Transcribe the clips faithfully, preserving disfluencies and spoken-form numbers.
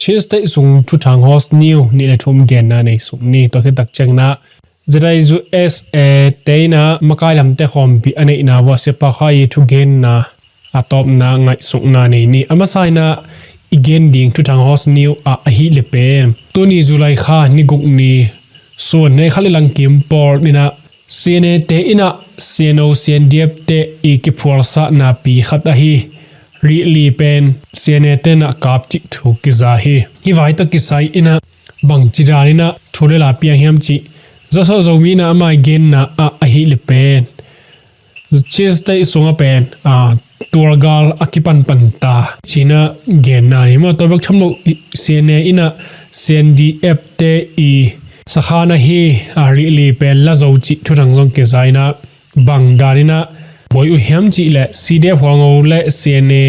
Chin State sung thuthang hawsniu nih le thum genna nei suk ni. Tua khit tak ciangin ah Z I U S A te in ah makai lamte khawmpi a neihna uh ah siapa kha i thugenna a tawpna ngaihsukna nei ni. A masa in ah i gen ding thuthang hawsniu ah ahih leh pen tuni July kha ni guk ni sun ni khat le lang kim pawl in ah C N A te in ah C N O C N D F te i kiphualsahna pi khat ahi rihli pen C N A te in ah kap cih thu kiza hi. Hih vai tawh kisai in ah bangci dan in ah thu le la piang hiam cih zawsawh Zomi in ah amah i genna ah ahih leh pen Chin State sungah pen a tualgal a kipanpan ta ci-in ah genna ni maw. Tua bek tham lo, C N A in ah C N D F te i sakhan ahi a rihli pen la zo cih thuthang zong kiza in ah bang dan in ah buai uh hiam cih leh C D F Hualngo le C N A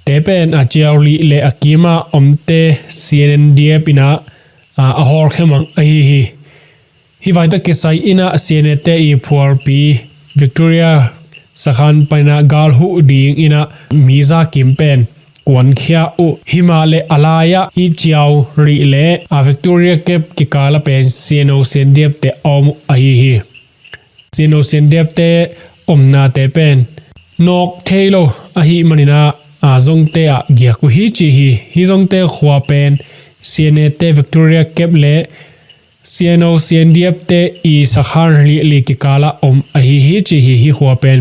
te pen a ciau rih le a kim a omte C N D F in ah a hawlkhia mang ahi hi. Hih vai tawh kisai in ah C N A te i phualpi Victoria sakhan panin ah gal huh dingin ah mi za kim pen kuankhia uh. Himah leh a lai-ah hih ciau rih le a Victoria kep kikal ah pen C N O C N D F te a om uh ahi hi. C N O C N D F te omnate pen nawk thei lo ahih manin ah a zongte ah giak uh hi ci hi. Hih zongte khua pen C N A te Victoria kep le C N O C N D F te i sakhan rihli kikal ah om ahi hi ci hi. Hih khua pen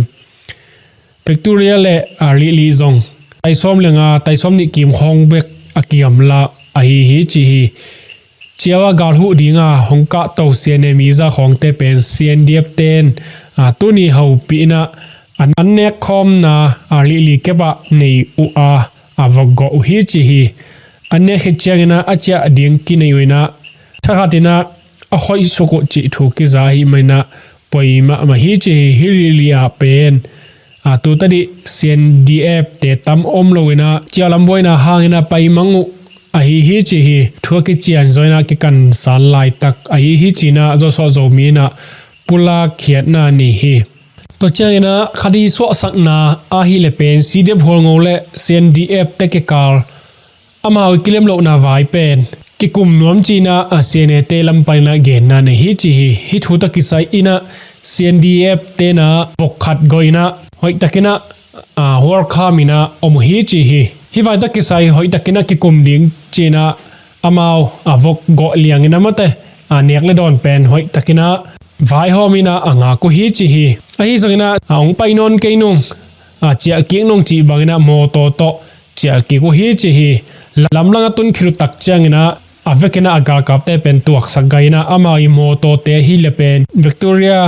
Victoria le a rihli zong taisawm le nga, taisawm nih kim khawng bek a kigamla ahi hi ci hi. Ciau ah gal huh dinga hong kahto C N A mi za khawngte pen C N D F ten a tuni hopih in ah an, an nek khawmna a rihli kep ah nei uh a, a vok gawh uh hi ci hi. An nek khit ciangin ah a ciah ding kinei uh in ah thakhat in ah a khoih suk uh cih thu kiza ahih manin ah poi mahmah hi ci hi. Hih rihli ah pen a tutadih C N D F te tam om lo in ah ciau lam buaina hangin ah pai mang uh ahi hi ci hi. Thu a kician zaw in ah kikan san laitak ahi hi ci-in ah zawsawh Zomi in ah pulak khiatna nei hi. Tua ciangin ah khat i suahsakna ahih leh pen C D F Hualngo le C N D F te kikal amau i kilem lohna vai pen kikum nuam ci-in ah a C N A te lam panin ah genna nei hi ci hi. Hih thu tawh kisai in ah C N D F te in ah vok khat gawh in ah hoih takin ah a hualkham in ah om uh hi ci hi. Hih vai tawh kisai hoih takin ah kikum ding ci-in ah amau a vok gawh liangin ah mate a nek le dawn pen hoih takin ah vaihawm in ah a ngak uh hi ci hi. Ahi zongin ah a hong pai nawn kei nung, a ciah kik nung cih bangin ah mawtaw tawh ciah kik uh hi ci hi. Lamlang a tun khit uh tak ciangin ah a vekin ah a galkapte pen tuaksak gai in ah amau i mawtawte ahih leh pen Victoria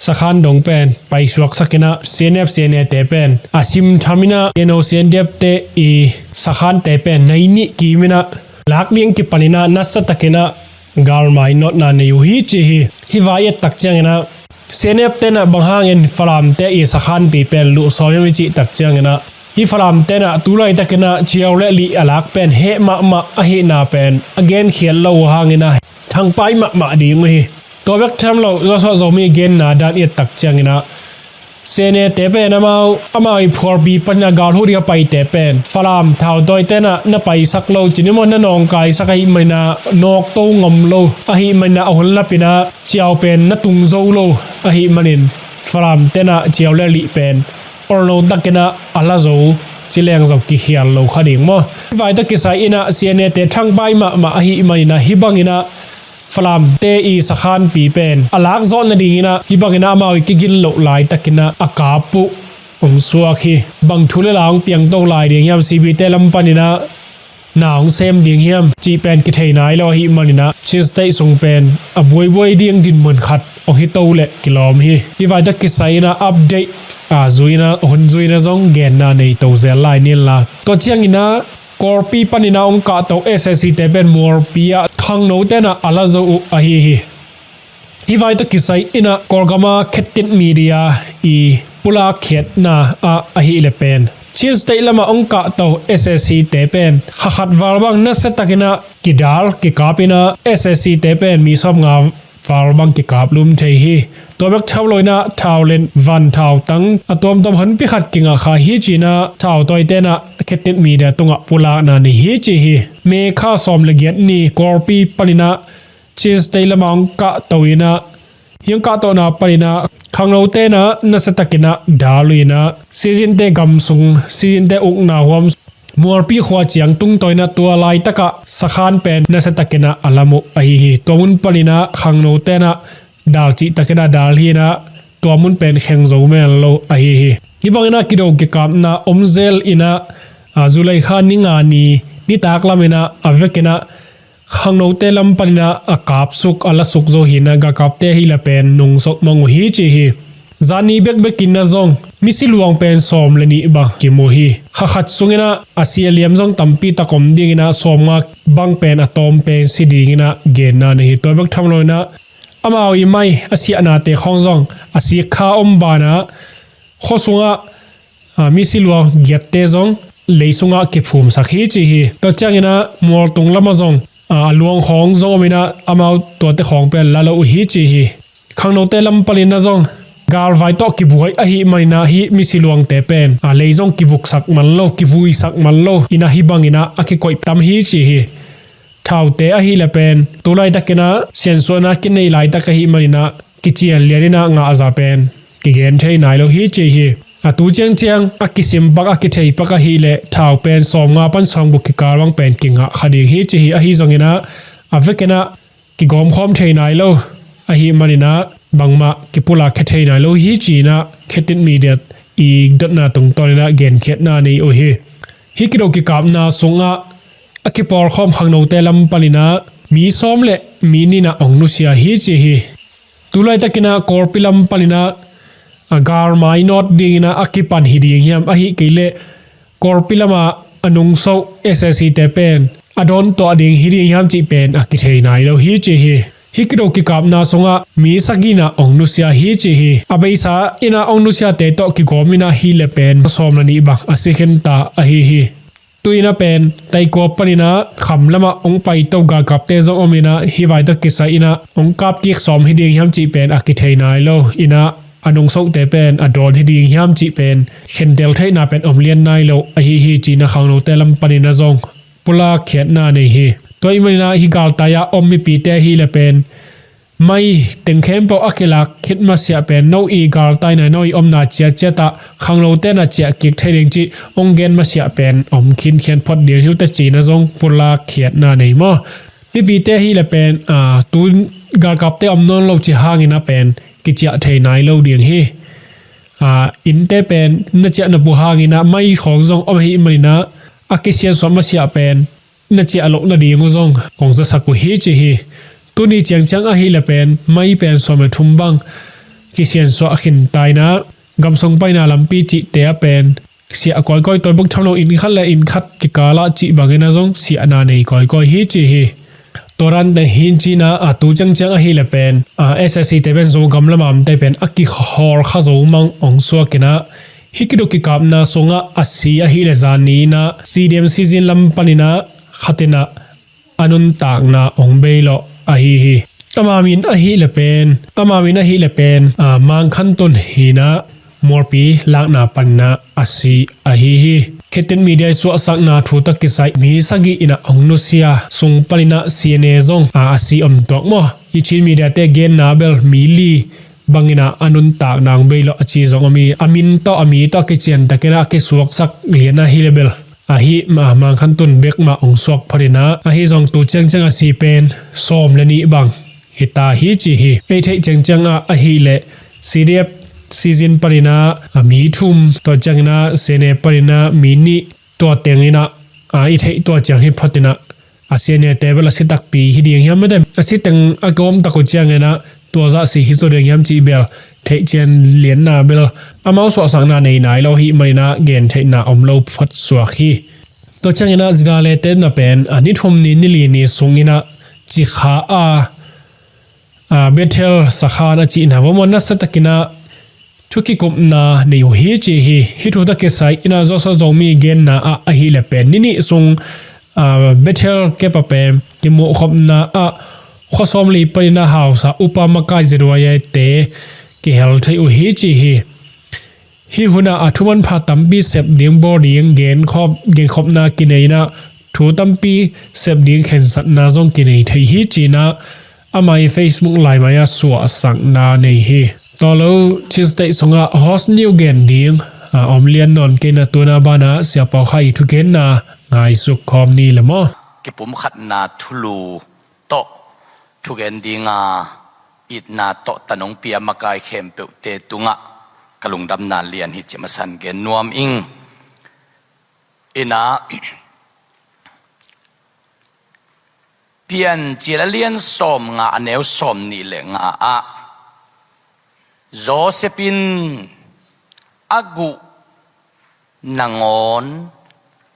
sakhan dong pen paisuaksak in ah C N F C N A te pen a simtham in ah C N O C N D F te i sakhante pen nai nih kim in ah lak ding kipan in ah nasa takin ah galmai nawtna nei uh hi ci hi. Hih vai et tak ciangin ah C N F te in ah bang hangin Falamte i sakhanpi pen luhsawm hiam i cih tak ciangin ah hih Falamte in ah tu laitakin ah ciau le lih a lak pen heh mahmah ahihna pen a genkhiat lo uh hangin ah thangpai mahmah ding uh hi. Tua bek tham lo zawsawh Zomi genna dan i et tak ciangin ah C N A te pen amau, amau i phualpi panin ah gal huh ding a paite pen Falam thautawite in ah na paisak lo ci ni maw, na nawngkaisak ahih manin ah nawkto ngam lo ahih manin ah a hun lapin ah ciau pen na tung zo lo ahih manin Falamte in ah ciau le lih pen olno takin ah a la zo ci leng zong kikhial lo kha ding maw. Hih vai tawh kisai in ah C N A te thangpai mahmah ahih manin ah hih bangin ah Falamte i sakhanpi pen a lak zawh nadingin ah hih bangin ah amau i kigin loh laitakin ah a kap uh hong suak hi. Bang thu le la hong piangto lai ding hiam, C B te lam panin ah na hong sem ding hiam cih pen kithei nai lo ahih manin ah Chin State sung pen a buaibuai ding dinmun khat hong hi to leh kilawm hi. Hih vai tawh kisai in ah update a zui in ah, hun zui in ah zong genna nei to zel lai ni inla, tua ciangin ah Kawlpi panin ah hong kahto S A C te pen Mualpi ah khangnote in ah a la zo uh ahi hi. Hih vai tawh kisai in ah Kawlgam a Khetit Media i pulak khiatna ah ahih leh pen Chin State lamah hong kahto S A C te pen kha khat val bang nasia takin ah kidal kikap in ah S A C te pen mi sawmnga val bang kikap lum thei hi. Tua bek tham lo in ah thau le van, thau tang a tuamtuam honpi khat kingah kha hi ci-in ah thautawite in ah Khetit Media tungah pulakna nei hi ci hi. May kha sawm le giat ni Kawlpi paninah Chin State lamah hong kahto inah, hong kahtona paninah khangnote inah nasiatakinah dal uh inah, Sizinte gam sung, Sizinte ukna huam Mualpi khua ciang tungtawn inah tua laitakah sakhan pen nasiatakinah a lam uh ahi hi. Tua mun paninah khangnote inah dal cihtakinah dal hi inah, tua mun pen kheng zo mel lo ahi hi. Hih banginah kido kikapna om zel inah, a, July kha ni nga ni nitak lam inah a vekinah khangnote lam paninah a kapsuk, a lasuk zo hi inah galkapte ahih leh pen nungsuk mang uh hi ci hi. Zani bekbek inah zong misi luang pen sawm le nih bang kimu hi. Kha khat sunginah a si a liam zong tampi tak om dinginah sawmnga bang pen a tawm pen si dinginah genna nei hi. Tua bek tham lo inah amau i mai a siahnate khawng zong a sik kha om banah khua sungah, a, misi luang giatte zong lei sungah kiphumsak hi ci hi. Tua cianginah mualtung lamah zong, a, luang khawng zong om inah amau tuate khawng pen la lo uh hi ci hi. Khangnote lam paninah zong galvai tawh kibuai ahih maninah hih misi luangte pen, a, lei zong kivuksak man lo, kivuisak man lo inah hih banginah a kikoih tam hi ci hi. Thaute ahih leh pen tu laitakinah siansuahna kineih laitak ahih maninah kician lian inah ngahza pen kigen thei nai lo hi ci hi. A tu ciangciang a kisim pak, a kithei pak ahih leh thau pen sawmnga pan sawmguk kikal bang pen kingah kha ding hi ci hi. Ahi zonginah a vekinah kigawmkhawm thei nai lo ahih maninah bangmah kipulak khia thei nai lo hi ci inah Khetit Media i dotna tungtawninah genkhiatna nei uh hi. Hih kido kikapna sungah a kipawlkhawm khangnote lam paninah mi sawm le mi nih inah hong nusia hi ci hi. Tu laitakinah Kawlpi lam paninah a galmai nawt dinginah a kipan hi ding hiam, ahih kei leh Kawlpi lamah a nungso SAC te pen a dawn tuah ding hi ding hiam cih pen a kithei nai lo hi ci hi. Hih kido kikapna sungah mi sagih inah hong nusia hi ci hi. A beisa inah hong nusiate tawh kigawm inah ahih leh pen sawm le nih bang a si khinta ahi hi. Tu inah pen Taikua paninah kham lamah hong paito galkapte zong om inah hih vai tawh kisai inah hong kapkik sawm hi ding hiam cih pen a kithei nai lo inah a nungsote pen a dawn hi ding hiam cih pen khentel theihna pen om lian nai lo ahi hi ci inah khangnote lam paninah zong pulak khiatna nei hi. Tua ahih maninah hih galtai-ah om mipite ahih leh pen mai teng khempeuh a kilak khit masiah pen no i galtai nai, no i omna ciatciat ah khangnote na ciah kik thei ding cih hong gen masiah pen om khinkhian phot ding hi uh teh ci inah zong pulak khiatna nei maw. Mipite ahih leh pen, a, tu galkapte om nawn lo cih hanginah pen kiciah thei nai lo ding hi. A, innte pen na ciah nop uh hanginah mai khawng zong om ahih maninah a kisiansuah masiah pen na ciah loh nading uh zong kong zasak uh hi ci hi. Tuni ciangciang ahih leh pen mai pen sawm le thum bang kisiansuah khinta inah gam sung paina lampi cihte ah pen siah kawikawi, tua bek tham lo inn khat le inn khat kikal ah cih banginah zong siahna nei kawikawi hi ci hi. Tua dan teng hi ci inah, a, tu ciangciang ahih leh pen, a, SAC te pen Zogam lamah omte pen a kihawl kha zo mang hong suak inah hih kido kikapna sungah a si ahih leh zani inah CDM Sizin lam paninah khat inah a nuntakna hong bei lawh ahi hi. Ama min ahih leh pen, ama min ahih leh pen, a, Mang Khan Tun hi inah Mualpi lakna paninah a si ahi hi. Khetit Media i suahsakna thu tawh kisai mi sagih inah hong nusia sung paninah CNA zong, a, a si om tuak maw. I Chin media te genna bel mi li banginah a nuntakna hong bei lawh a ci zong om hi. A min tawh, a mi tawh a kiciantakinah a kisuaksak lian ahih leh bel ahi, ma, Mang Khan Tun bek mah hong suak phot inah, ahi zong tu ciangciang a si pen sawm le nih bang hi ta hi ci hi. Ei theih ciangciang ah ahih leh CDF Sizin paninah, a, mi thum, tua cianginah CNA paninah mi nih, tua tenginah, a, i theih tua ciang hi phot inah, a, CNA te bel a si takpi hi ding hiam, mate a si teng a kawm tak uh cianginah tua zah si hi zaw ding hiam cih bel theihcian lianna bel amau suahsakna nei nai lo ahih maninah gentheihna om lo phot suak hi. Tua cianginah Zidale te na pen, a, ni thum ni, ni li ni sunginah Cikha a, a, Bethel sakhan a cihna vamaw nasiatakinah thu kikupna nei uh hi ci hi. Hih thu tawh kisai inah Joshua Zomi genna ah ahih leh pen ni nih sung, a, Bethel kep ah pen kimuhkhopna ah khua sawmli paninah hausa upa makai Zeruiah te kihel thei uh hi ci hi. Hih hunah a thumanpha tampi sep ding bawl ding genkhop, genkhopna kinei inah thu tampi sep ding khensatna zong kinei thei hi ci-inah amah ih Facebook laimai ah suahsakna nei hi. Tawlo Chin State sungah host nih uh gen ding a om lian nawn kei inah tuna banah Sia Pau Khai ih thugenna ngaisuk khawm ni le maw. Kipumkhatna thulu tawh thugen dinga itna tawh tan hong pia makai khempeuhte tungah ka lungdamna lian hi cih masa-in gen nuam ing. Inah Piancil a lian sawmnga a neu sawmnih le nga ah Joseph in a guh nangawn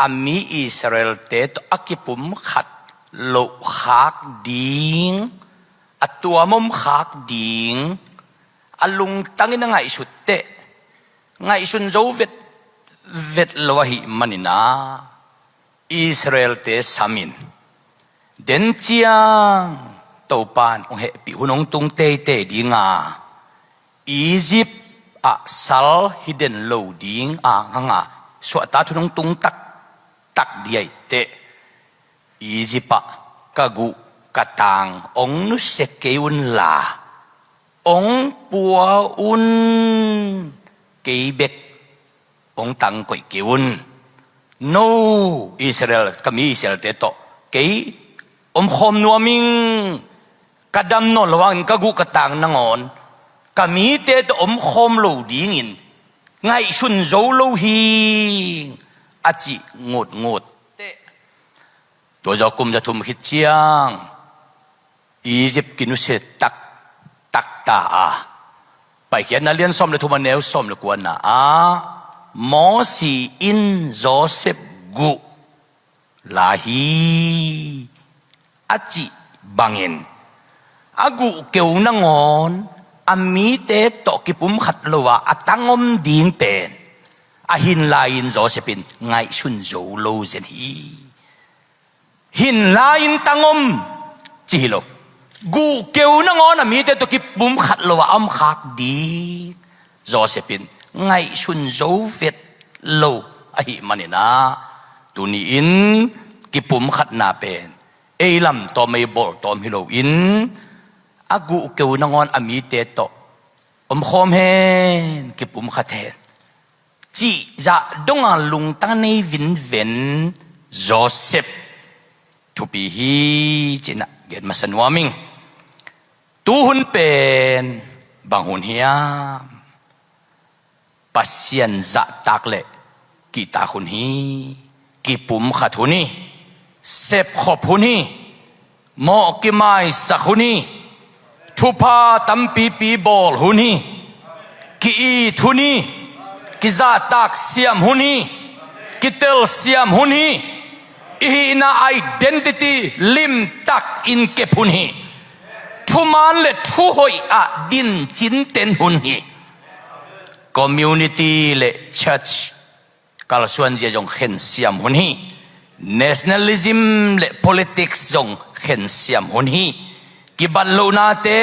a mi Israel-te tawh a kipumkhat loh khak ding, a tuam om khak ding a lungtangin a ngaihsut teh ngaihsun zo vetvet lo ahih manin ah Israel-te samin, den ciang Topa in hong hehpih hun hong tung teitei dinga Egypt ah sal hi den lo ding a hanga suahtak hun hong tung taktak ding ahih teh Egypt ah ka guh ka tang hong nusia kei unla hong pua un, kei bek hong tang koih kei un. No Israel, ka mi Israel-te tawh kei omkhawm nuam ing. Ka dam nawn lo hangin ka guh ka tang nangawn ka mite tawh omkhawm lo dingin ngaihsun zo lo hi, a cih ngutngut teh tua zawh kum za thum khit ciang Egypt kinusia taktak ta a, Paikhiatna lian sawm le thum a neu sawm le kuana ah Mosi in Joseph guh la hi a cih bangin a guh keu nangawn a mite tawh kipumkhat lo a a tang om ding pen a hin lai-in Joseph in ngaihsun zo lo zen hi. Hin lai-in tang om ci hi lo. Guh keu nangawn a mite tawh kipumkhat lo a a om khak ding Joseph in ngaihsun zo vet lo ahih manin ah tuni-in kipumkhatna pen ei lamtawm ei bawltawm hi loin a guh keu nangawn a mite tawh omkhawm hen, kipumkhat hen cih zah donga lungtang nei vinven Joseph thupi hi ci-inah gen masa nuam ing. Tu hun pen bang hun hiam? Pasian zahtak le kihtak hun hi. Kipumkhat hun hi. Sepkhop hun hi. Mawh kimaisak hun hi. Thupha tampipi bawl hun hi. Ki-it hun hi. Kizahtak siam hun hi. Kitel siam hun hi. I hihna identity limtakin kep hun hi. Thuman le thuhoih ah dincinten hun hi. Community le church kalsuanzia zong khensiam hun hi. Nationalism le politics zong khensiam hun hi. Kibat lohnate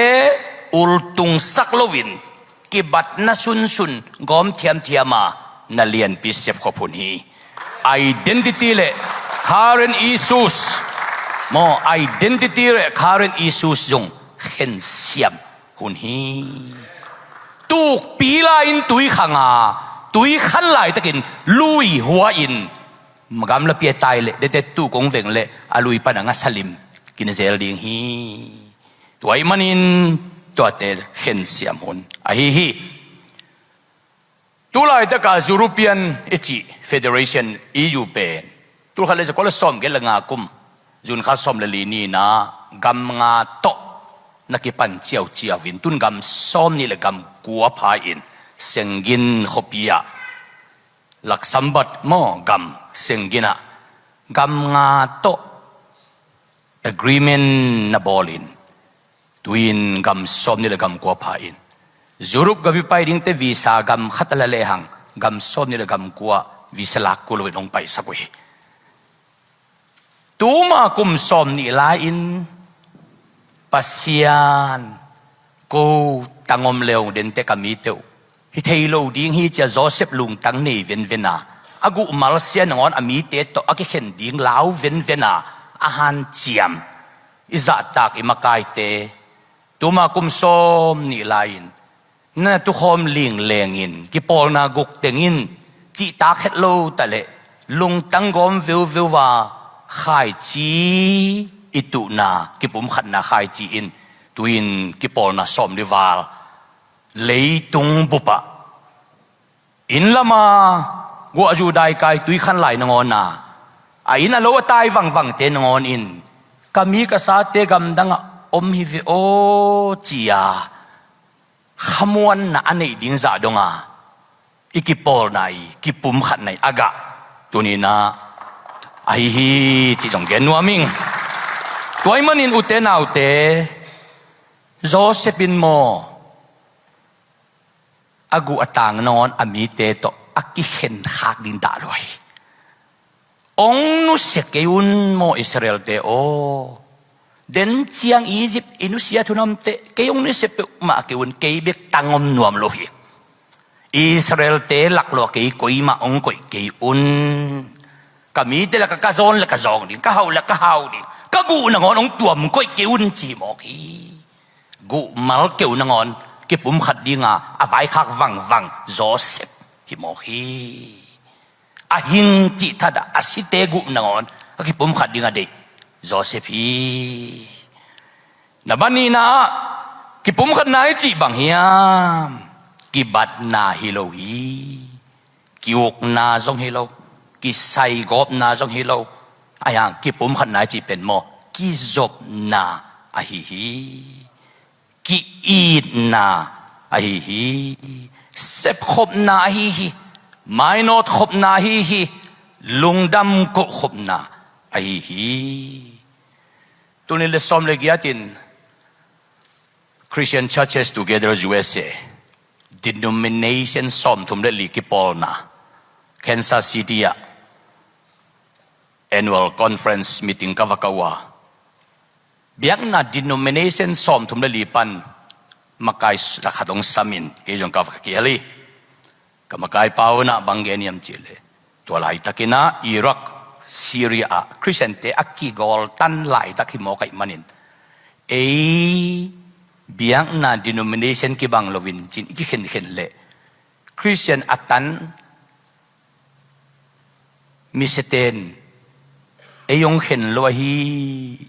ultungsak loin kibatna sunsun gawm thiamthiam a na lianpi sepkhop hun hi. Identity le current issues, maw, identity le current issues zong khensiam hun hi. Tukpi lai-in tui khang a, tui khan laitakin lui hua-in gam lapi a tai leh dete tuk hong veng leh a lui pan a ngasa lim kina zel ding hi. Tua ahih manin tuate khensiam hun ahi hi. Tu laitaka European i cih Federation, E U pen tulkhat le zakua le sawmgiat le nga kum June kha sawm le li ni-in ah gam nga tawh na kipan ciauciau in tun gam sawmnih le gam kua pha-in Schengen khuapi ah, Luxembourg maw, gam Schengen ah gam nga tawh agreement na bawlin tu-in gam sawmnih le gam kua pha-in Europe gam i pai dingte visa gam khat a la lehang gam sawmnih le gam kua visa lak kul loin hong paisak uh hi. Tuma kum sawmnih lai-in Pasian, ko tangom le hong dente ka mite uh hi thei lo ding hi ci-a Joseph lungtang nei venven a, a guh malsia nangawn a mite tawh a kikhen ding lau venven a, a hanciam i zahtak i makaite, tuma kum sawm nih lai-in na tukhawm linglengin kipawlna guk tengin cihtak het lo ta leh lungtang gawm veuveu a, khaici i tuhna, kipumkhatna khaici in tu-in kipawlna sawm li val leitung bupah inn lama guahzu daikai tuikhan lai nangawn a, a inn a lo a tai vangvangte nangawn in ka mi ka sate gamdangah om hi ve aw ci-a khamuanna a neih ding zah donga i kipawlna i kipumkhatna i a gah tuni-in ah ahi hi cih zong gen nuam ing. Tua ahih manin ute naute, Joseph in maw a guh a tang nangawn a mite tawh a kikhen khak ding dah lua hi. Ong nusia kei un maw Israelte aw. Den ciang Egypt i nusia thunamteh kei ong nusia peuhmah kei un, kei bek tang om nuam lo hi. Israelte laklawh kei koimah ong koih kei un. Ka mite lakah ka zawn le ka zawng ding, ka hau le ka hau ding, ka guh nangawn ong tuam koih kei un ci mawk hi. Guh mal keu nangawn kipumkhat dinga a vaikhak vangvang Joseph hi mawk hi. A hing cih thatah a site guh nangawn a kipumkhat dinga deih Joseph hi. Na banina ah kipumkhatna i cih bang hiam? Kibatna hi lo hi. Ki-ukna zong hi lo, kisaigawpna zong hi lo. Ahi hang kipumkhatna i cih pen maw kizopna ahi hi. Ki-itna ahi hi. Sepkhopna ahi hi. Mainawt khopna ahi hi. Lungdam koh khopna ahi hi. Tuni le sawm le giatin Christian Churches Together U S A denomination sawmthum le li kipawlna Kansas City ah annual conference meeting ka va kah uh a, biakna denomination sawmthum le li pan makai lakhat hong samin kei zong ka va kial hi. Ka makaipa un ah bang gen hiam cih leh, tua laitakin ah Iraq, Syria ah Christiante a kigawltan laitak hi mawk ahih manin ei biakna denomination kibang loin cin i kikhenkhen leh Christian a tan misiaten ei hong khen lo ahi,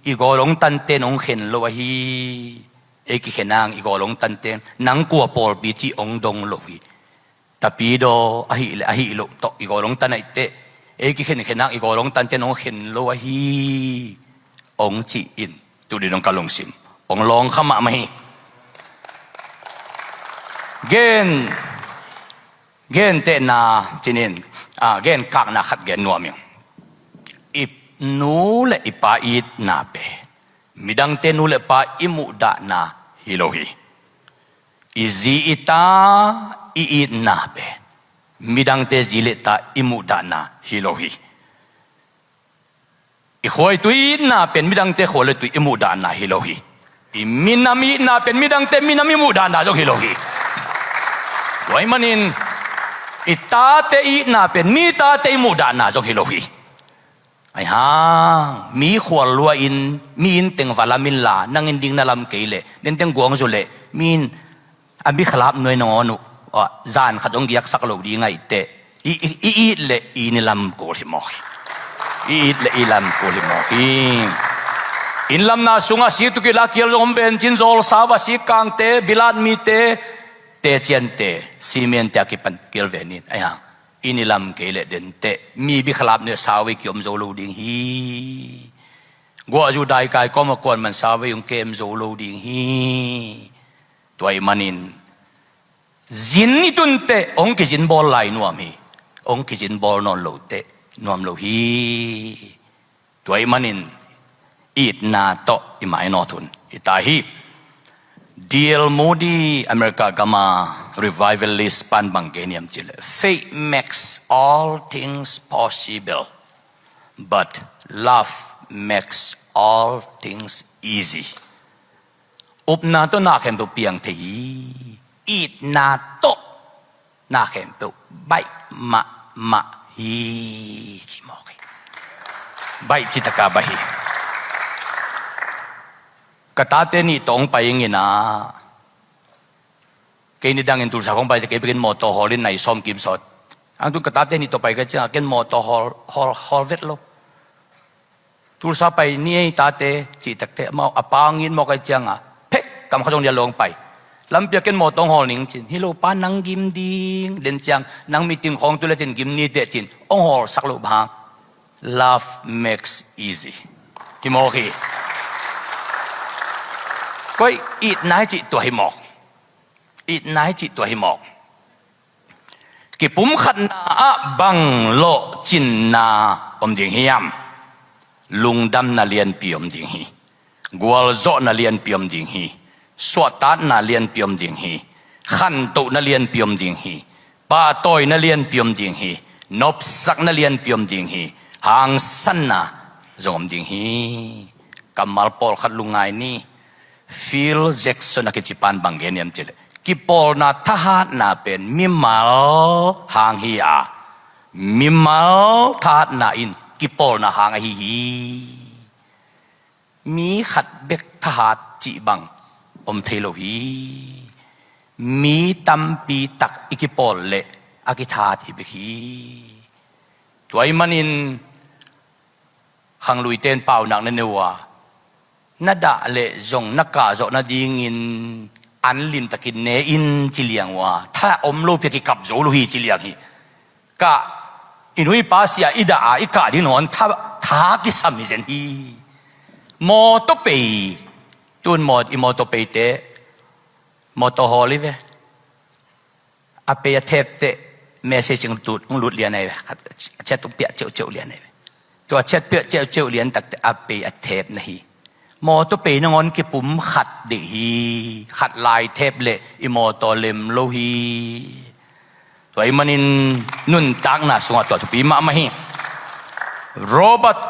i gawl hong tanten hong khen lo ahi. Ei kikhen hang i gawl hong tanten nang kua pawlpi cih hong dong lo hi. Tapidaw ahih leh ahih loh tawh i gawl hong tan ahihteh ei kikhenkhen hang i gawl hong tanten hong khen lo ahi hong cih in tu ding dong ka lungsim hong lawngkha mahmah hi. Gen, gentehna cinin, a, genkakna khat gen nuam ing. I nu le i pa itna pen midangte nu le pa i muhdahna hi lo hi. I zi i ta i itna pen midangte zi le ta i muhdahna hi lo hi. I khua i tui itna pen midangte khua le tui i muhdahna hi lo hi. I minam itna pen midangte minam i muhdahna zong hi lo hi. Tua ahih manin i tate itna pen mi tate i muhdahna zong hi lo hi. Ahi hang mi khual lua in mi inn teng va lam inla nang inn ding na lam kei leh nenteng guangzu leh mi in a mi khalap nuai nangawn uh, ah, zan khat hong giaksak lo ding ahihteh i, i, i it leh i ni lam kul hi mawk hi. I it leh i lam kul hi mawk hi. Inn lamna sungah sik tuk i la kial zong om vencin zawlsa va sik kangte, bilat mite, teciante, simente a kipan kial venin ahi hang i ni lam kei leh denteh mi bikhalap nuai sau i kiom zo lo ding hi. Guahzu daikai kawm a kuan man sau i hong kem zo lo ding hi. Tua ahih manin zin i tunteh hong kizin bawl lai nuam hi. Hong kizin bawl nawn loteh nuam lo hi. Tua ahih manin itna tawh i mainawt hun hi ta hi. D L Moody America gama revivalist pan bang gen hiam cih leh, faith makes all things possible, but love makes all things easy. Upna tawh na khempeuh piang thei hi. Itna tawh na khempeuh baih mahmah hi ci mawk hi. Baih citaka baih hi. Ka tate nih tawh hong pai ing in ah, kei ni dangin Tulsa khong pai te kei bekin mawtaw hawl in nai sawm kim sawt. Ang tun ka tate nih tawh pai ka ciangah ken mawtaw hawl, hawl, hawl vet lo. Tulsa pai ni ei tate cih takte amau a pa hong it mawk ai ciangah phek kam khat zong lian lo hong pai. Lampi ah ken mawtaw hong hawl ning cin, hi lo pa nang gim ding den ciang nang meeting khawng tu le cin gim ni teh cin hong hawlsak lo bang. Love makes easy. Hi mawk hi. Koi itna hi cih tua hi mawk. Itna hi cih tua hi mawk. Kipumkhatna ah bang lawhcinna om ding hiam? Lungdamna lianpi om ding hi. Gualzawhna lianpi om ding hi. Suahtakna lianpi om ding hi. Khantohna lianpi om ding hi. Pahtawina lianpi om ding hi. Nopsakna lianpi om ding hi. Hangsanna zong om ding hi. Kammal pawlkhat lungngai ni. Phil Jackson a kici pan bang gen hiam cih leh, kipawlna thahatna pen mimal hang hi a, mimal thahatna in kipawlna hang ahi hi. Mi khat bek thahat cih bang om thei lo hi. Mi tampi tak i kipawl leh a kithahat hi bek hi. Tua ahih manin khangluite in paunak na nei uh a, na dah leh zong na kahzawh nadingin an limtakin ne in ci liang uh a, tha om lopi a kikap zo lo hi ci liang hi. Kah, i nu i pa si a i dah a i kah ding nangawn tha, tha kisam hi zen hi. Mawtaw pei, tun maw, i mawtaw peite mawtaw hawl hi ve. A pei a thep teh message hong lut, hong lut lian ahi ve. A chat hong piah ceuhceuh lian ahi ve. Tua chat piah ceuhceuh lian tak teh a pei a thep na hi. Mawtaw pei nangawn kipumkhat deih hi. Khat lai thep leh i mawtaw lem lo hi. Tua ahih manin nuntakna sungah tua thupi mahmah hi. Robert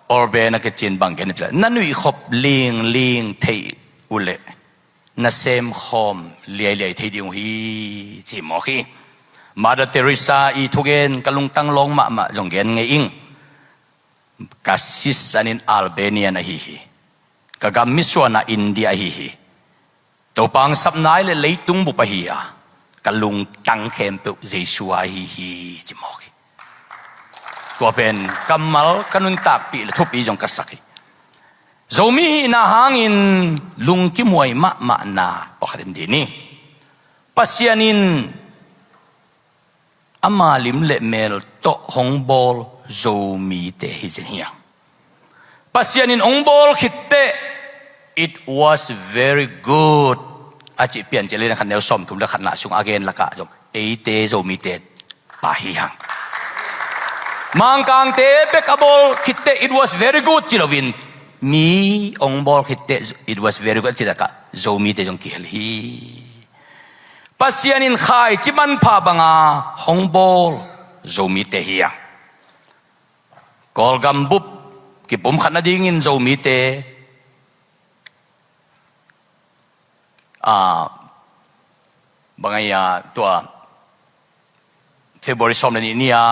Orben a kici in bang gen hiam cih leh, na nuihkhop lingling theih uh leh na semkhawm liailiai thei ding uh hi, ci mawk hi. Mother Teresa i thugen ka lungtang lawng mahmah zong gen ngei ing. Ka sisan in Albanian ahi hi. Ka gam misuanah India ahi hi. Topa hong sap nai leh leitung bup ahi a, ka lungtang khempeuh Jesu ahi hi, ci mawk hi. Tua pen kammal ka nuntakpih leh thupi zong ka sak hi. Zomi hihna hangin lungkimuai mahmahna pakhat in dih ni. Pasian in ama lim leh mel tawh hong bawl Zomite hi zen hi hang. Pasian in hong bawl khit teh, "It was very good," a cih Piancil lian khat neu sawmthum leh khatna sung a gen lakah zong eite Zomite pha hi hang. Mangkangte bek a bawl khit teh, "It was very good," ci loin, mi hong bawl khit teh, "It was very good," a cih lakah Zomite zong kihel hi. Pasian in khaici manpha banga hong bawl Zomite hi hang. Kawlgam bup kipumkhat nadingin Zomite, a, bang a hia, tua February sawm leh nih ni-a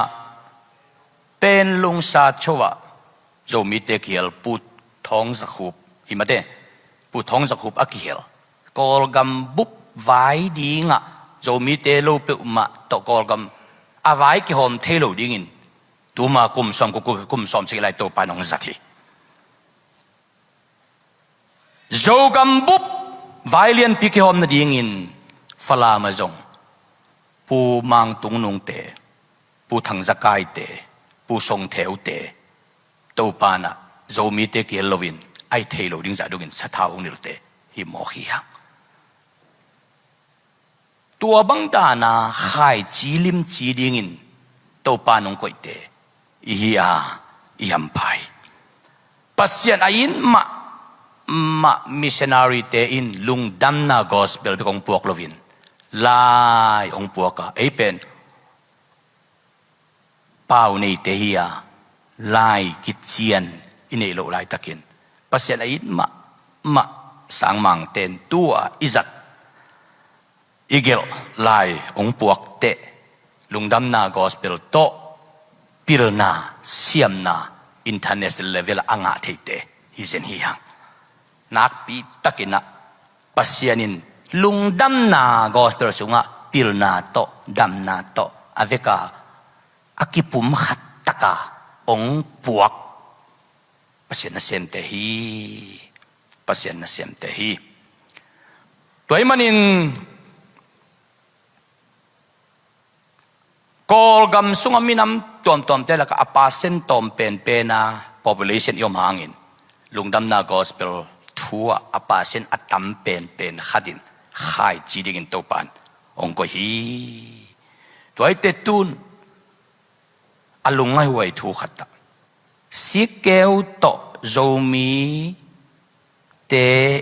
Panglong Sacho ah Zomite kihel Pu Thawng Za Khup, hi mate, Pu Thawng Za Khup a kihel. Kawlgam bup vai dingah Zomite lo peuhmah tawh Kawlgam a vai kihawm thei lo dingin tuma kum sawm, kum, kum sawm sagih lai Topa in hong zat hi. Zogam bup vai lianpi kihawm nadingin Falam ah zong Pu Mang Tung Nungte, Pu Thang Za Kaite, Pu Song Theute, Topa in ah Zomite kihel loin a hi thei lo ding zah dongin sathau hong nilte hi mawk hi hang. Tua bang dana khaici limci dingin Topa in hong koihte i hi a, i hampha hi. Pasian a it mahmah missionary-te in lungdamna gospel bek hong puak loin lai hong puak a, ei pen pau neite hi a, lai kician i neih loh laitakin Pasian a it mahmah sangmangte in tua i zat i gelh lai hong puakteh lungdamna gospel tawh pilna, siamna international level a ngah theite hi zen hi hang. Nakpi takin ah Pasian in lungdamna gospel sungah pilna tawh, damna tawh a veka a kipum khat taka hong puak Pasian nasemte hi. Pasian nasemte hi. Tua ahih manin Kawlgam sungah minam tuamtuamte lakah a percent tawm penpen a population i om hangin lungdamna gospel thu ah a percent a tam penpen khatin khaici dingin Topan hong koih hi. Tua ahih teh tun a lungngaihhuai thu khat ah, sikkeu tawh Zomite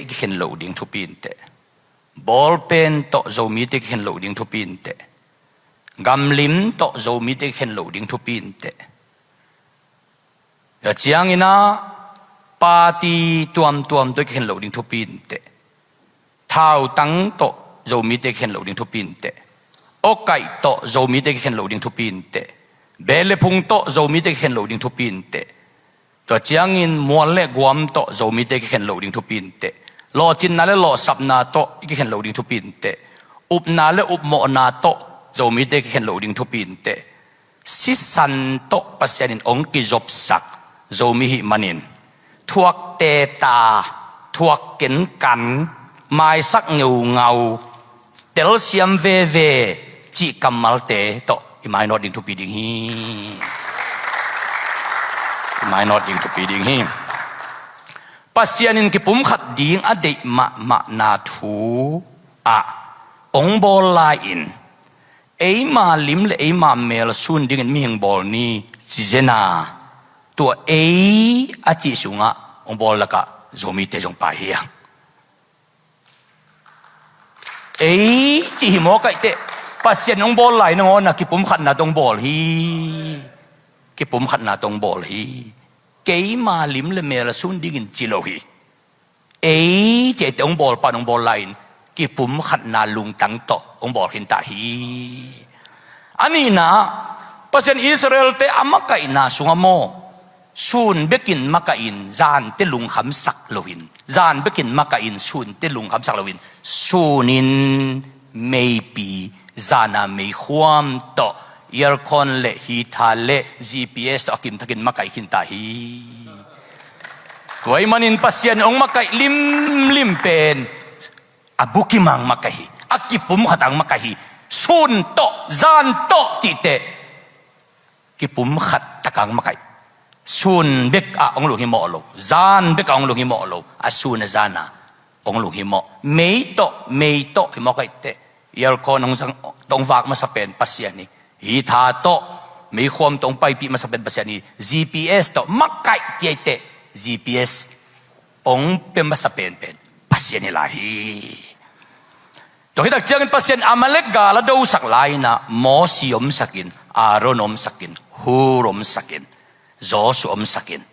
i kikhen loh ding thupi inteh. Bawlpen tawh Zomite i kikhen loh ding thupi inteh. Gamlim tawh Zomite i kikhen loh ding thupi inteh. Tua ciangin ah party tuamtuam tawh i kikhen loh ding thupi inteh. Thautang tawh Zomite kikhen loh ding thupi inteh. Awkaih tawh Zomite kikhen loh ding thupi inteh. Beh le phung tawh Zomite kikhen loh ding thupi inteh. Tua ciangin mual le guam tawh Zomite kikhen loh ding thupi inteh. Lawhcinna le lawhsapna tawh i kikhen loh ding thupi inteh. Upna le upmawhna tawh Zomite kikhen loh ding thupi inteh. Sisan tawh Pasian in hong kizopsak Zomi hih manin, thuakte ta, thuak kenkan, maisak ngeungau, telsiam veve cih kammalte tawh i mainawt ding thupi ding hi. I mainawt ding thupi ding hi. Pasian in kipumkhat ding a deih mahmahna thu ah hong bawl lai-in, eima lim le eima mel sun dingin mihing bawl ni ci zen a, tua ei a cih sungah hong bawl lakah Zomite zong pai hi hang. Ei cih hi mawk ahih teh Pasian hong bawl lai nangawn a kipumkhatna tawh hong bawl hi. Kipumkhatna tawh hong bawl hi. Keima lim le mel a sun dingin ci lo hi. Ei cih teh hong bawlpa in hong bawl lai-in kipumkhatna lungtang tawh hong bawl khin ta hi. A nihna, Pasian Israelte a makaihna sungah maw, sun bekin makaih in zante lungkhamsak loin, zan bekin makaih in sunte lungkhamsak loin, sunin meipi, zana meikhuam tawh, aircon le heater le G P S tawh a kimthakin makaih khin ta hi. Tua ahih manin Pasian hong makaih limlim pen a bukimang makaih hi. A kipumkhat ang makaih hi. Sun tawh, zan tawh cih teh kipumkhat takang makaih. Sun bek ah hong lunghimawh lo, zan bek ah hong lunghimawh lo, a sun a zan ah hong lunghimawh. Mei tawh, mei tawh himawh ahih teh, aircon hong sang, hong vak masa pen Pasian hi. Heater tawh, meikhuam tawh hong paipih masa pen Pasian hi. G P S tawh makaih ci ahih teh, G P S hong pia masa penpen Pasian hi lai hi. Tua khit tak ciangin Pasian Amalek gal a dosak lai-in ah Mosi omsakin, Aaron omsakin, Hur omsakin, Joshua omsakin,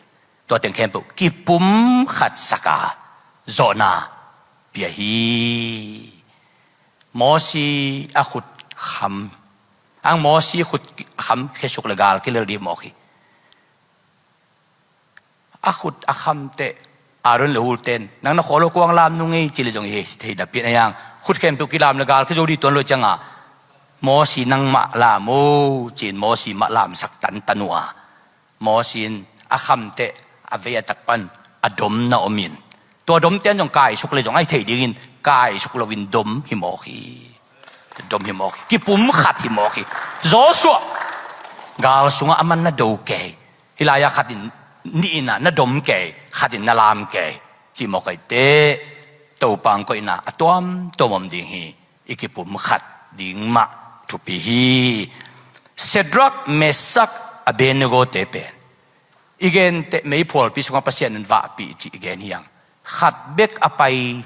tua teng khempeuh kipumkhatsak a zawhna pia hi. Mosi a khut kham, ang Mosi khut kham khesuk le gal kilel dih mawk hi. A khut a kham teh Aaron le Hur ten, nang na khawl lo kuang lam nung ei ci le zong hi thei napi-in a, khut khempeuh kilam le gal kizo dih tuan lo ciang a, Mosi nangmah lam o ci-in Mosi mah lamsak tantan uh a, Mosi in a kham teh a vei a tak pan a dom na om in, tua domte an zong kaisuk le zong a hi thei dingin kaisuk loin dom hi mawk hi. Dom hi mawk hi. Kipumkhat hi mawk hi. Joshua gal sungah a man na do kei, hih lai-ah khat in nih in ah na dom kei, khat in na lam kei, cih mawk ahih teh Topa hong koihna a tuamtuam om ding hi. I kipumkhat ding mah thupi hi. Shadrach, Meshach, Abednego te pen i genteh meiphualpi sungah Pasian in vahpih cih i gen hi hang. Khat bek a pai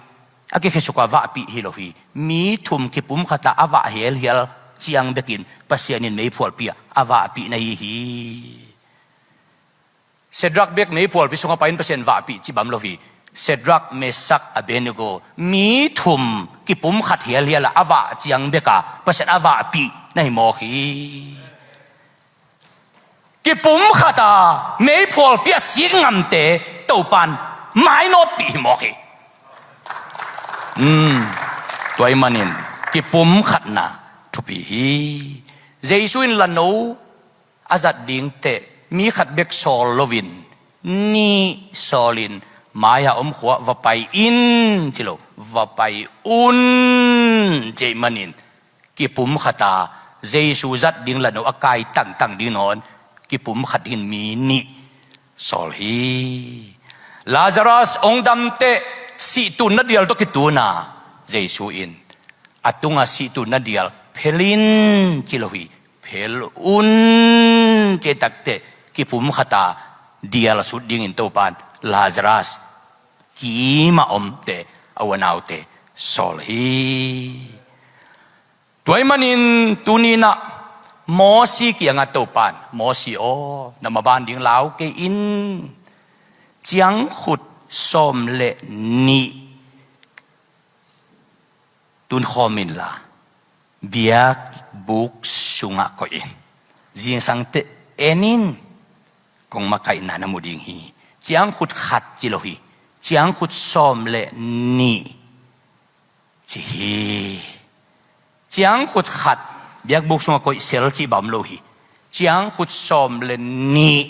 a kikhesuk a vahpih hi lo hi. Mi thum kipumkhat a a vah hialhial ciang bekin Pasian in meiphualpi ah a vahpih na hi hi. Shadrach bek meiphualpi sungah pai in Pasian vahpih cih bang lo hi. Shadrach, Meshach, Abednego, mi thum kipumkhat hialhial a, a vah ciang beka Pasian a vahpih na hi mawk hi. Kipumkhat a meiphualpi a sik ngamte Topan mainawtpih hi mawk hi. Um, tua ahih manin kipumkhatna thupi hi. Jesu in lano a zat ding teh mi khat bek sawl loin, nih sawlin, mai-a om khua va pai in ci lo, va pai un, ci ahih manin kipumkhat a, Jesu zat ding lano a kai tangtang ding nawn kipumkhat dingin mi nih sawl hi. Lazarus hong dam teh, sih tun na dial tawh kitun a, Jesu in a tunga sih tun na dial phel in ci lo hi, phel un, ci tak teh kipumkhat a, dial a sut dingin Topan Lazarus kimah omte, a u a naute sawl hi. Tua ahih manin tuni-in ah Mosi kiangah Topan, Mosi aw, na maban ding lau kei in, ciangkhut sawm le nih tunkhawm inla, biakbuk sungah koih in. Zingsang teh en in, kong makaihna na mu ding hi. Ciangkhut khat ci lo hi, ciangkhut sawm le nih ci hi. Ciangkhut khat biakbuk sungah koih sel cih bang om lo hi. Ciangkhut sawm le nih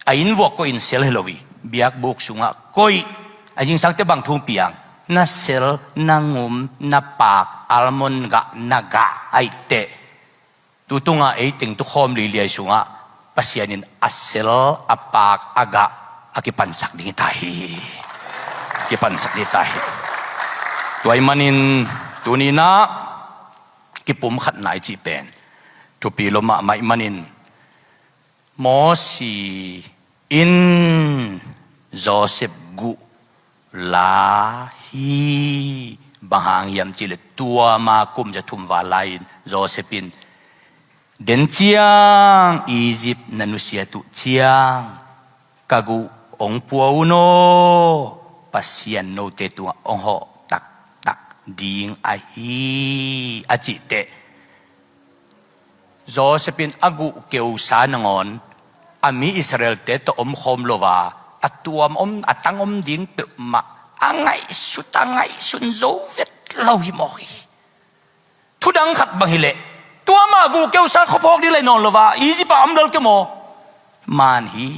a innvuak koih in sel hi lo hi. Biakbuk sungah koih. A zingsang teh bang thu piang? Na sel, na ngum, na paak, almond gah, na gah, ahih teh tu tungah ei teng tukhawm liliai sungah Pasian in a sel, a paak, a gah a kipansak ding hi ta hi. Kipansak ding hi ta hi. Tua ahih manin tuni-in ah kipumkhatna i cih pen thupi lua mahmah ahih manin Mosi in Joseph guh la hi. Bang hang hiam cih leh tua ma kum za thum val lai-in Joseph in, den ciang Egypt na nusiat uh ciang ka guh hong pua un aw, Pasian note tungah hong hawh taktak ding ahi, a cih teh Joseph in a guh keusa nangawn a mi Israel-te tawh omkhawm lo a, a tuam om, a tang om ding peuhmah a ngaihsut, a ngaihsun zo vet lo hi mawk hi. Thudang khat bang hileh, tua mah guh keusa khuaphawk ding lai nawn lo a, Egypt ah om lel kei maw? Man hi.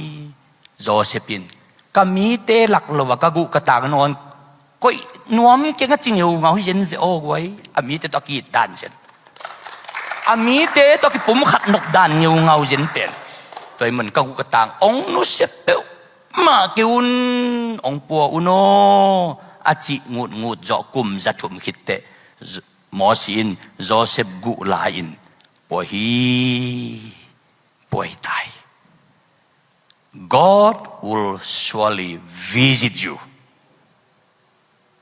Joseph in, ka mite lak lo a ka guh ka tang nangawn koih nuam keng a ci ngeungau hi zen ve aw guai. A mite tawh a ki-it dan zen, a mite tawh a kipumkhat nop dan ngeungau zen pen. Tua ahih man ka guh ka tang hong nusia peuhmah kei un, hong pua un aw, a cih ngutngut zawh kum za thum khit teh Mosi in Joseph guh la-in pua hi, pua hi ta hi. God will surely visit you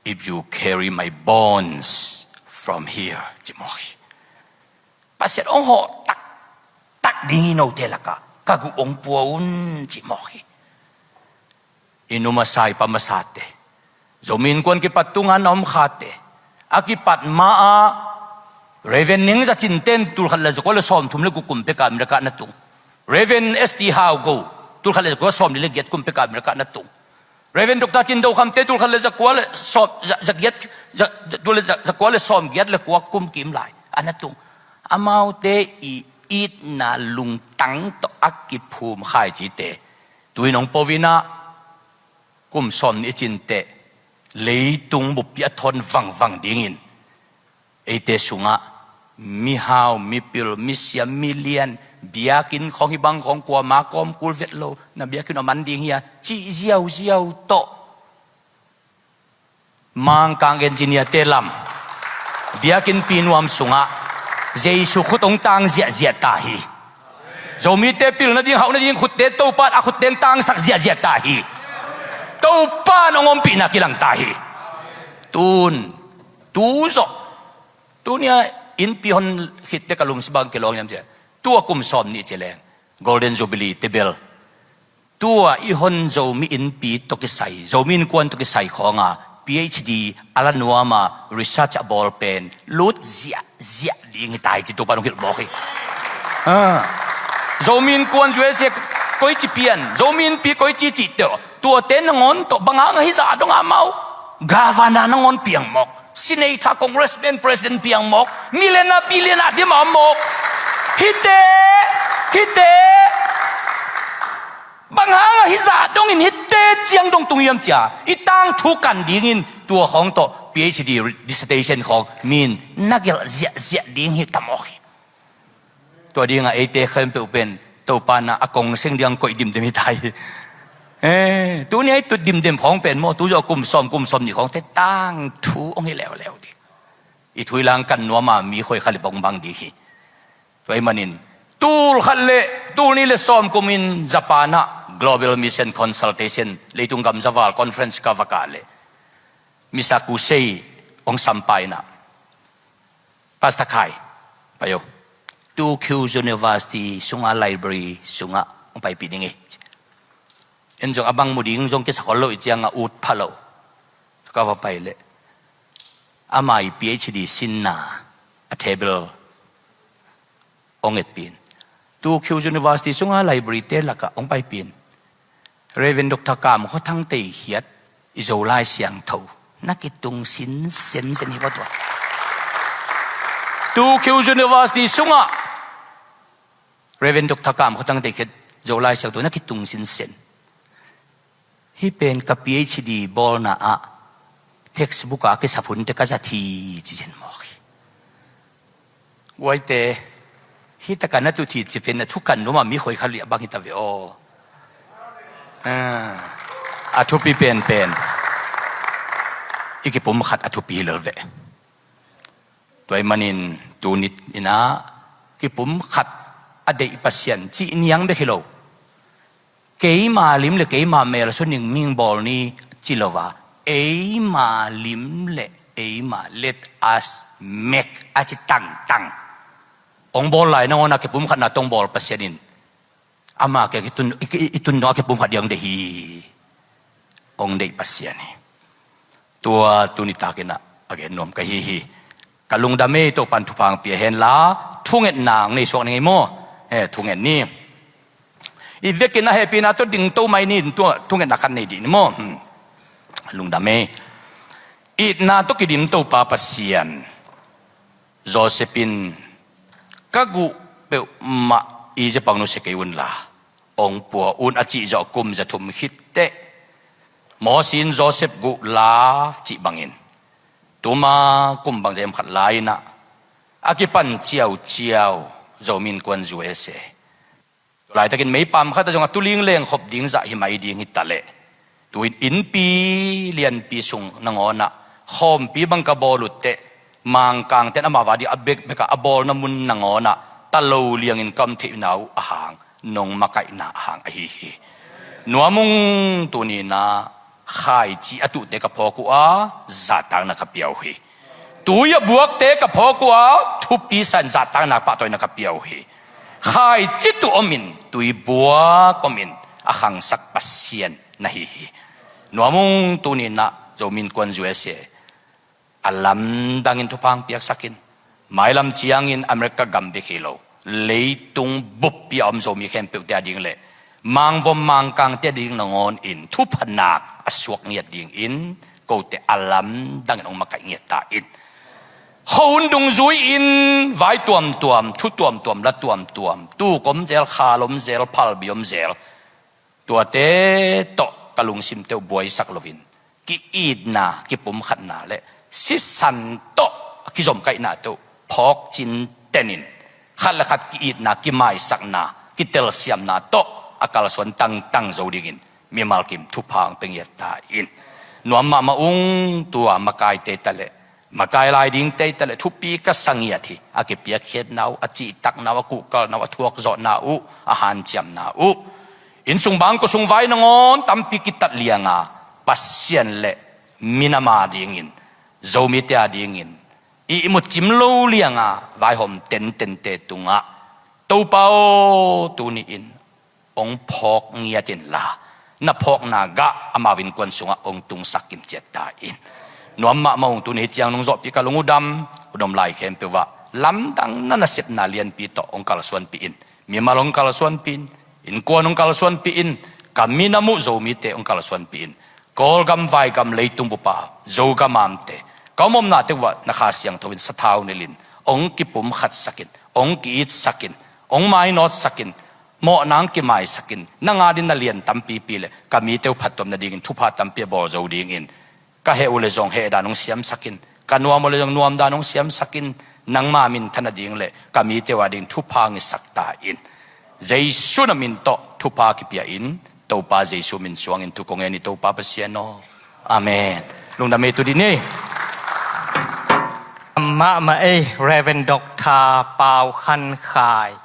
if you carry my bones from here, ci mawk hi. Pasian hong hawh taktak ding hi, note lakah ka guh hong pua un, ci mawk hi. I nu masa, i pa masate, Zomi Innkuan kipat tunga na om khate, a kipat ma-ah Reverend Neng Za Cin ten tulkhat le zakua le sawmthum le guk kum peka America na tung. Reverend S T Hau Go tulkhat le zakua sawmli le giat kum peka America na tung. Reverend Doctor Cin Do Kham te tulkhat le zakua le sawm, za, za giat, za, za, tul le za, zakua le sawmgiat le kua kum kim lai a na tung. Amaute i itna lungtang tawh a kiphum kha i cite tu-in hong po in ah, kum sawmnih i cin teh leitung buppi a thawn vangvang dingin eite sungah mihau, mipil, misiam, milian, biakinn khawng hih bang khawng kuama kawm kul vet lo, na biakinn a man ding hi a, cih ziauziau tawh Mangkang engineer-te lam biakinnpi nuam sungah Jesu khut hong tang ziahziah ta hi. Zomite pil nading, hauh nading khutte Topa in a khutte in tangsak ziahziah ta hi. Topa in hong ompihna kilang ta hi. Tun, tu zawh, tuni-a innpi hon khitte ka lungsim bang kilawng hiam cih leh, tu-a kum sawmnih ci leng Golden Jubilee te bel Tua i hon Zomi Innpi tawh kisai, Zomi Innkuan tawh kisai khawnga PhD a la nuama research a bawl pen lut ziahziah ding hi ta hi ci, Topa'n hong hilh mawk hi. Ah. Zomi Innkuan USA koici pian, Zomi Innpi koici cih teh, tuate nangawn tawh bang hanga hih zah dong a mau? Governor nangawn piang mawk, senator, congressman, president piang mawk, millionaire, billionaire dim a om mawk. Hihte, hihte bang hanga hih zah dongin hihte ciang dong tung hiam cia i tangthu kan dingin tua khawng tawh PhD dissertation khawng min na gelh ziahziah ding hi ta mawk hi. Tua dingah eite khempeuh pen Topa'n a kong seng ding koih dimdem hi ta hi. Eh, tuni a i tut dimdem khawng pen maw, tu zawh kum sawm, kum sawmnih khawngte tangthu hong hi leuleu ding. I thu i la kan nuam a mi khoi khat le bang bang ding hi. Tua ahih manin, tul khat le tul nih le sawm kumin Japan ah Global Mission Consultation, leitung gamzaval conference ka va kah leh, Misa Kusei hong sampah in ah, Pastor Khai, pai o. Tokyo University sungah library sungah hong paipih ding hi. En zong a bang mu ding zong kisa khol lo, i ciangah ut pha lo. Ka va pai leh, ama i PhD sinna a table hong etpih in, Tokyo University sunga library-te lakah hong paipih in, Reverend Doctor Kam Khua Thang Tei Khiat, i Zolai Siangtho, na kitung sinsen zen hi va tua. Tokyo University sungah Reverend Doctor Kam Khua Thang Tei Khiat, Zolai Siangtho, na kitung sinsen. Hih pen ka PhD bawlna ah textbook ah a kisap hunte ka zat hi ci zen mawk hi. Uaite, hih takah na tut hi ci pen a thukan nuam a mi khoi khat liah bang hi ta ve aw. Ah, a thupi penpen i kipumkhat a thupi hi lel ve. Tua ahih manin tuni in ah kipumkhat a deih Pasian cih niang bek hi lo. Keima lim le keima mel sungin mi hong bawl ni ci lo a, eima lim le eima, let us make a ci tangtang hong bawl lai nangawn a kipumkhatna tawh hong bawl Pasian in, ama kiang i tun, i, i, i tun dong a kipumkhat ding hong deih hi. Hong deih Pasian hi. Tua tuni takin ah a gen nuam ka hi hi. Ka lungdam ei, Topa'n thupha hong pia hen la, thungetna hong nei suak ni ngei maw? Eh, thunget ni. I vekin a hehpihna tawh dingto mai ni, tua thungetna khat nei dih ni maw? Hmm. Lungdam ei. Itna tawh kidim Topa Pasian, Joseph in, "Ka guh peuhmah Egypt ah nusia kei un la, hong pua un," a cih zawh kum za thum khit teh, Mosi in Joseph guh la cih bangin, tuma kum bangzah hiam khat lai-in ah a kipan ciauciau Zomi Innkuan USA. Tua laitakin meipam khat ah zong a tuling lengkhop ding zah hi mai ding hi ta leh, tu-in innpi lianpi sung nangawn ah khawmpi bang ka bawl uh teh, Mangkangte'n amau a ding a bekbek ah a bawlna mun nangawn ah ta lo liangin ka om theihna uh a hang, nong makaihna a hang ahi hi. Nuam ung, tuni in ah khaici a tuhte ka phawk uh a, zahtakna ka pia uh hi. Tui a buakte ka phawk uh a, thupi sa-in zahtakna pahtawina ka pia uh hi. Khaici tuh omin, tui buak omin a khangsak Pasian na hi hi. Nuam ung, tuni in ah Zomi Innkuan USA a lamdangin thupha hong piaksak in. Mailam ciangin America gam bek hi lo, leitung buppi a om Zomi khempeuhte a ding le Mangvom Mangkangte a ding nangawn in thupha nak a suak ngiat dingin kote a lamdangin hong makaih ngiat ta in. Khuahun dungzui-in vai tuamtuam, thu tuamtuam, la tuamtuam, tuk om zel, khal om zel, phalbi om zel, tuate tawh ka lungsimte uh buaisak loin, ki-itna, kipumkhatna le sisan tawh kizomkaihna tawh phawk cintenin, khat le khat ki-itna, kimaisakna, kitelsiamna tawh a kalsuan tangtang zo dingin mimal kim thupha hong pia ngiat ta in. Nuam mahmah ung, tua makaite ta le, makai lai dingte ta le, thupi ka sa ngiat hi. A kipiakkhiatna uh, a cihtakna uh, a kuhkalna uh, a thuakzawhna uh, a hanciamna uh, innsung bangkua sung vai nangawn tampi kitat lianga Pasian le minam a dingin, Zomite a dingin i ihmut cim lo lianga vaihawm tentente tungah, Topa aw, tuni-in hong phawk ngiat inla, na phawkna gah amau innkuan sungah hong tungsak in ciat ta in. Nuam mahmah ung. Tuni hih ciang nong zawhpih ka lung uh dam, hong om lai khempeuh ah lamdang na nasepna lianpi tawh hong kalsuanpih in. Mimal hong kalsuanpih in, innkuan hong kalsuanpih in, ka minam uh Zomite hong kalsuanpih in. Kawlgam, vaigam, leitung bup a Zogam a omte, ka om omnate uh ah na Kha Siangtho in sathau nilh in, hong kipumkhatsak in, hong ki-itsak in, hong mainawtsak in, mawhna hong kimaisak in, nang adingin na lian tampipi le ka mite uh phattuam nadingin thupha tampi a bawl zo dingin, ka heh uh leh zong heh dan hong siamsak in, ka nuam uh leh zong nuam dan hong siamsak in, nangma minthan nading le ka mite uh adingin thupha hong hisak ta in. Jesu na min tawh thupha kipia in, Topa Jesu min suangin thu kong ngen hi, Topa Pasian aw. Amen. Lungdam ei, tu dih ni. Mahmah ei, Reverend Doctor Pau Khan Khai.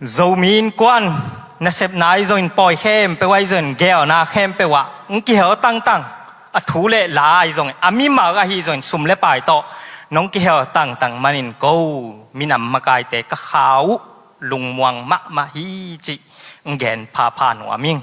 Zomi Innkuan nasepna ahi zongin, pawi khempeuh ahi zongin, geelna khempeuh ah hong kihel tangtang, a thu le la ahi zongin, a mimal ahi zongin, sum le pai tawh nong kihel tangtang manin ko minam makaite ka kha uh lungmuang mahmah hi cih hong gen phapha nuam ing.